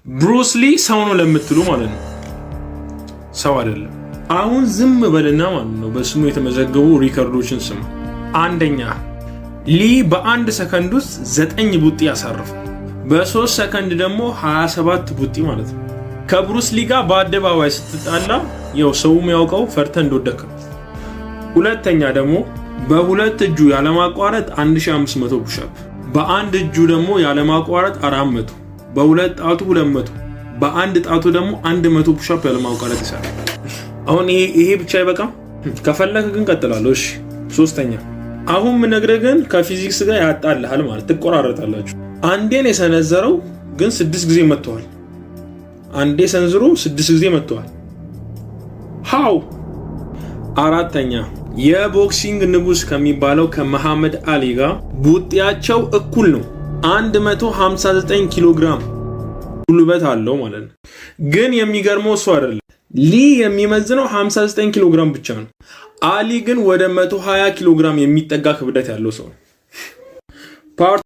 ብሩስ ሊ ሰው ነው ለምትሉ ማለት ነው፣ ሰው አይደለም። አሁን ዝም በልና ማለት ነው በስሙ የተመዘገቡ ሪከርዶችን ስማ። አንደኛ፣ ሊ በ1 ሰከንድ ውስጥ 9 ቡጢ ያሳርፋል። በ3 ሰከንድ ደግሞ 27 ቡጢ ማለት ነው። ከብሩስ ሊ ጋር በአደባባይ ስትጣላ ያው ሰው የሚያውቀው ፈርተህ እንደወደክ ነው። ሁለተኛ ደግሞ በሁለት እጁ ያለማቋረጥ 1500 push-up፣ በአንድ እጁ ደግሞ ያለማቋረጥ 400፣ በሁለት ጣቱ 200፣ በአንድ ጣቱ ደግሞ 100 push-up ያለማቋረጥ ይሰራል። አሁን ይሄ ብቻ አይበቃም። ከፈለክ ግን ቀጥላለሁ። እሺ፣ ሶስተኛ አሁን ምነግርህ ግን ከፊዚክስ ጋር ያጣልሃል ማለት ትቆራረጣላችሁ። አንዴን የሰነዘረው ግን ስድስት ጊዜ መጥተዋል። አንዴ ሰንዝሮ ስድስት ጊዜ መጥተዋል። How? አራተኛ፣ የ boxing ንጉስ ከሚባለው ከመሐመድ አሊ ጋር ቡጢያቸው እኩል ነው። 159 ኪሎ ግራም ጉልበት አለው ማለት ነው። ግን የሚገርመው እሱ አይደለም። ሊ የሚመዝነው 59 ኪሎ ግራም ብቻ ነው። አሊ ግን ወደ 120 ኪሎ ግራም የሚጠጋ ክብደት ያለው ሰው ነው። Part